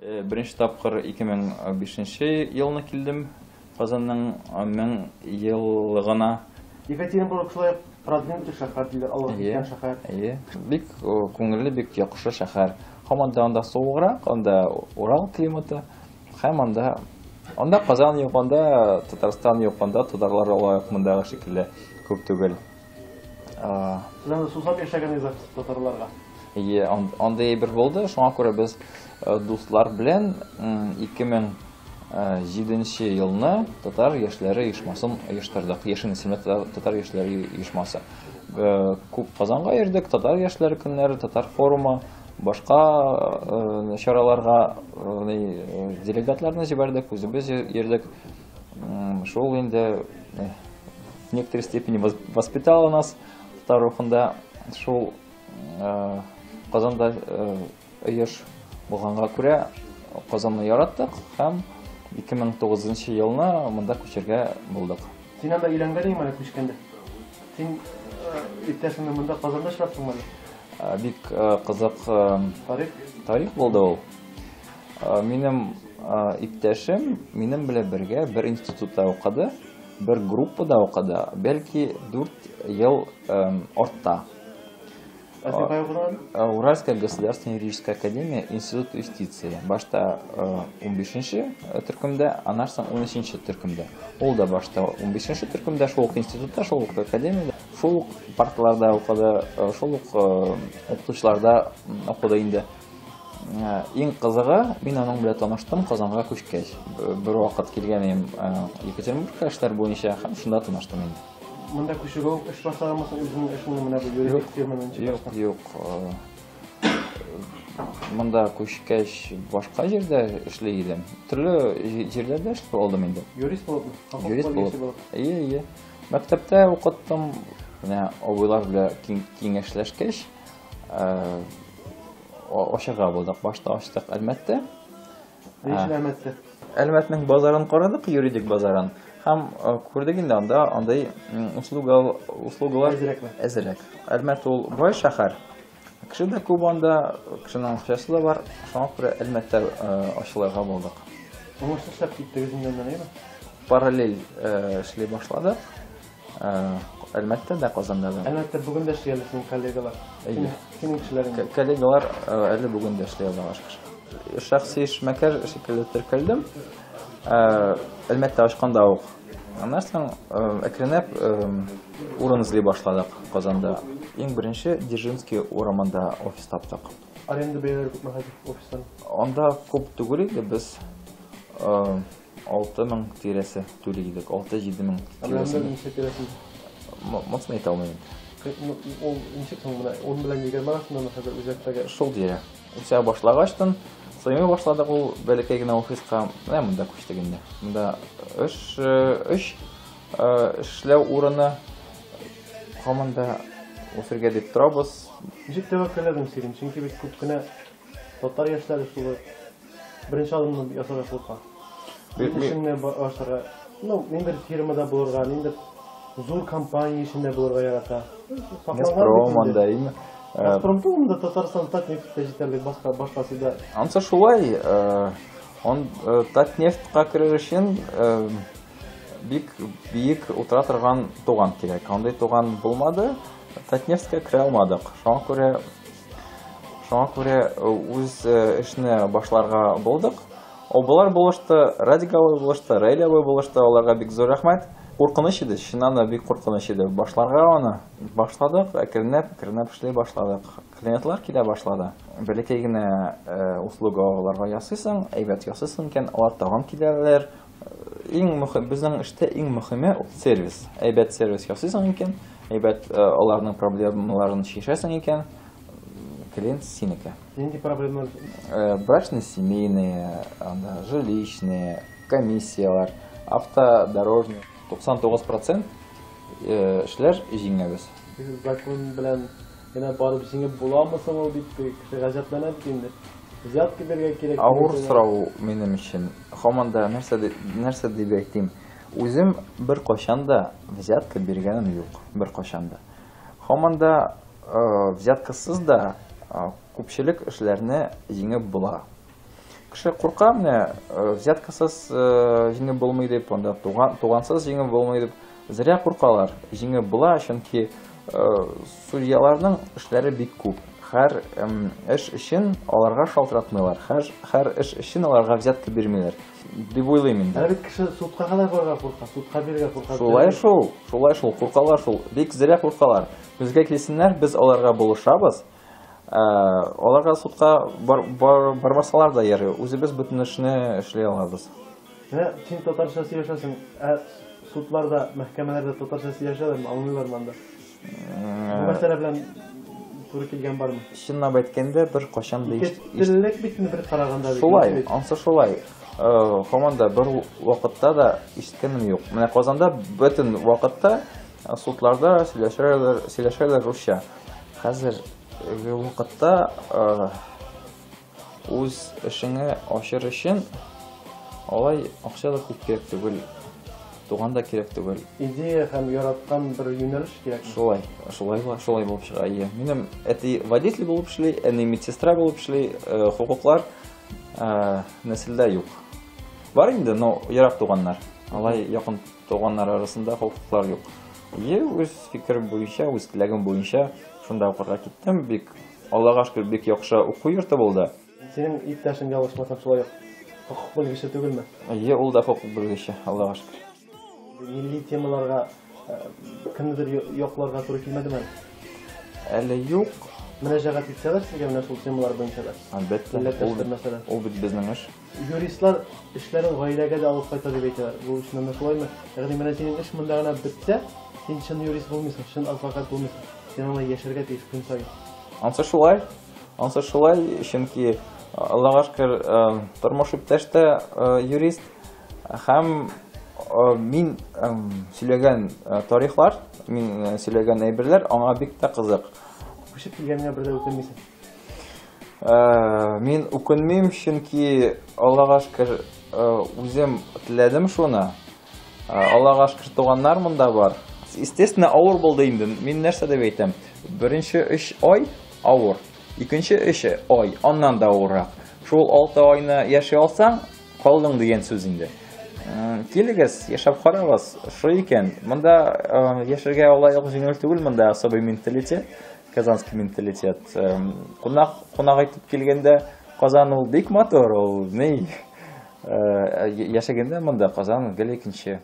Беренче тапкыр 2005 елны килдем Казанның 1000 еллыгына. Екатеринбург шулай ук продвинутый шәһәр диләр, алга киткән шәһәр. Әйе. Бик күңелле, бик яхшы шәһәр. Һаман да анда суыграк, анда Урал климаты. Һәм анда Казан юк, анда Татарстан юк, анда татарлар алай ук мондагы шикелле күп түгел. Сез анда сусап яшәгән татарларга. Әйе, андый әйбер булды. Шуңа күрә без дуслар белән 2007 елны татар яшьләре оешмасын оештырдык. Яшен исемле татар яшьләре оешмасы. Күп Казанга йөрдек, татар яшьләре көннәре, татар форумы, башка чараларга делегатларны җибәрдек, үзебез йөрдек. Шул инде в некоторой степени воспитала нас татар рухында. Шул Казанда оеш булганга күрә Казанны яраттык һәм 2009 елны монда күчәргә булдык. Син анда өйләнгән идеңме әле күчкәндә? Син иптәшеңне монда Казанда очраттыңмы әле? Бик кызык тарих. Тарих булды ул. Минем иптәшем минем белән бергә бер институтта укыды, бер группада укыды, бәлки 4 ел артта. Ә син кая укыдың әле? Уральская государственная юридическая академия, институт юстиции. Башта 15-нче төркемдә, аннан соң 13-нче төркемдә. Ул да башта 15-нче төркемдә, шул ук институтта, шул ук академиядә, шул ук парталарда укыды, шул ук укытучыларда укыды инде. Иң кызыгы, мин аның белән таныштым Казанга күчкәч. Бер вакыт килгән идем Екатеринбургка эшләр буенча һәм шунда таныштым инде. Монда күчүгә үк эш башлаганмы соң, үзеңнең эшеңне менә бу юридик фирманы ничек Юк, юк. Монда күчкәч башка җирдә эшли идем. Төрле җирләрдә эшләп алдым инде. Юрист булыпмы? Хокук Юрист белгече булып. Әйе, әйе. Мәктәптә укыттым. Менә абыйлар белән киңәшләшкәч, ачарга булдык. Башта ачтык Әлмәттә. Ни өчен Әлмәттә? Әлмәтнең базарын карадык, юридик базарын. Һәм күрдек инде анда андый услугалар әзрәкме? Әзрәк. Әлмәт ул бай шәһәр. Кеше дә күп анда, кешенең акчасы да бар. Шуңа күрә Әлмәттә ачылырга булдык. Уңышлы эшләп киттегез инде аннан, әйеме? Параллель эшли башладык. Әлмәттә дә, Казанда да. Әлмәттә бүген дә эшли әле синең коллегалар. Әйе. Синең кешеләрең. Коллегалар әле бүген дә эшли, Аллага шөкер. Шәхси эшмәкәр шикелле теркәлдем. Әлмәттә ачканда ук. Аннан соң әкренләп урын эзли башладык Казанда. Иң беренче Дзержинский урамында офис таптык. Аренда бәяләре күпме хәзер офистан? Анда күп түгел иде, без 6000 тирәсе түли идек, 6-7 мең тирәсе. Ә ничә тирәсе? Монысын әйтә алмыйм инде. Ул ничек соң менә 10 белән 20 арасындамы хәзер үзәктәге? Шул тирә. Үсә башлагачтын, сыймый башладык ул бәләкәй генә офиска. Менә монда күчтек инде. Монда өч эшләү урыны, һаман да үсергә дип торабыз. Ничек тәвәккәлләдең, Сирин? Чөнки бит күп кенә татар яшьләре шулай беренче адымны ясарга курка. Эшеңне башларга, ниндидер фирмада булырга, ниндидер зур компания эчендә булырга ярата. Газпром анда, әйеме? Газпром түгел, монда Татарстан Татнефть тә җитәрлек, башкасы да. Ансы шулай, он Татнефтька керер өчен бик биек утыра торган туган кирәк. Андый туган булмады, Татнефтькә керә алмадык. Шуңа күрә үз эшне башларга булдык. Абылар булышты, Радик абый булышты, Раил абый булышты, аларга бик зур рәхмәт. Куркыныч иде, чыннан да бик куркыныч иде. Башларга аны башладык, әкренләп, әкренләп эшли башладык. Клиентлар килә башлады. Бәләкәй генә услуга аларга ясыйсың, әйбәт ясыйсың икән, алар тагын киләләр. Иң мөһим, безнең эштә иң мөһиме ул сервис. Әйбәт сервис ясыйсың икән, әйбәт аларның проблемаларын чишәсең икән, клиент синеке. Нинди проблемалар? Брачные, семейные, анда, жилищные, комиссиялар, автодорожные. Туксан тугыз процент эшләр җиңәбез. Закон белән генә барып җиңеп буламы соң ул дип кеше гаҗәпләнә бит инде. Взятка бирергә кирәк. Авыр сорау минем өчен. Һаман да нәрсә дип әйтим? Үзем бер кайчан да взятка биргәнем юк, бер кайчан да. Һаман да взяткасыз да күпчелек эшләрне җиңеп була. Кеше курка менә, взяткасыз җиңеп булмый дип, анда тугансыз җиңеп булмый дип. Зря куркалар. Җиңеп була, чөнки судьяларның эшләре бик күп. Һәр эш өчен аларга шалтыратмыйлар, һәр эш өчен аларга взятка бирмиләр дип уйлыйм инде. Ә бит кеше судка кадәр барырга курка, судка бирергә курка. Шулай шул, шулай шул, куркалар шул. Бик зря куркалар. Безгә килсеннәр, без аларга булышабыз. Аларга судка бармасалар да ярый, үзебез бөтен эшне эшли алабыз. Менә син татарча сөйләшәсең, ә судларда, мәхкәмәләрдә татарча сөйләшәләрме, аңлыйлармы анда? Бу мәсьәлә белән туры килгән бармы? Чынлап әйткәндә, бер кашан да Теллек бит инде бер караганда. Шулай, ансы шулай. Һаман да бер вакытта да ишеткәнем юк. Менә Казанда бөтен вакытта судларда сөйләшәләр русча. Хәзерге вакытта үз эшеңне ачыр өчен алай акча да күп кирәк түгел, туган да кирәк түгел. Идея һәм яраткан бер юнәлеш кирәк. Шулай, шулай, шулай булып чыга. Ие. Минем әти водитель булып эшли, әни медсестра булып эшли, хокуклар нәселдә юк. Бар инде, но ерак туганнар. Алай якын туганнар арасында хокуклар юк. Ие, үз фикерем буенча, үз теләгем буенча шунда укырга киттем. Бик, Аллага шөкер, бик яхшы уку йорты булды. Синең иптәшең ялгышмасам шулай ук хокук белгече түгелме? Ие, ул да хокук белгече, Аллага шөкер. Милли темаларга кемнедер якларга туры килмәдеме? Әле юк. Мөрәҗәгать итсәләр сезгә менә шул темалар буенча да. Әлбәттә, Милләттәшләр мәсәлән. Ул бит безнең эш. Юристлар эшләрен гаиләгә дә алып кайта дип әйтәләр. Бу чыннан да шулаймы? Ягъни менә синең эш монда гына бетсә, син чын юрист булмыйсың, чын адвокат булмыйсың. Син аны яшәргә тиеш көн саен. Ансы шулай. Ансы шулай, чөнки Аллага шөкер, тормыш иптәш тә юрист һәм мин сөйләгән тарихлар, мин сөйләгән әйберләр аңа бик тә кызык. Күчеп килгәнеңә бер дә үкенмисең? Мин үкенмим, чөнки Аллага шөкер, үзем теләдем шуны. Аллага шөкер, туганнар монда бар. Естественно, авыр булды инде. Мин нәрсә дип әйтәм? Беренче 3 ай авыр. Икенче 3 ай аннан да авыррак. Шул 6 айны яши алсаң, калдың дигән сүз инде. Килегез, яшәп карагыз. Шул икән. Монда яшәргә алай ук җиңел түгел, монда особый менталитет, казанский менталитет. Кунак итеп килгәндә Казан ул бик матур, ул ни? Яшәгәндә монда Казан гел икенче.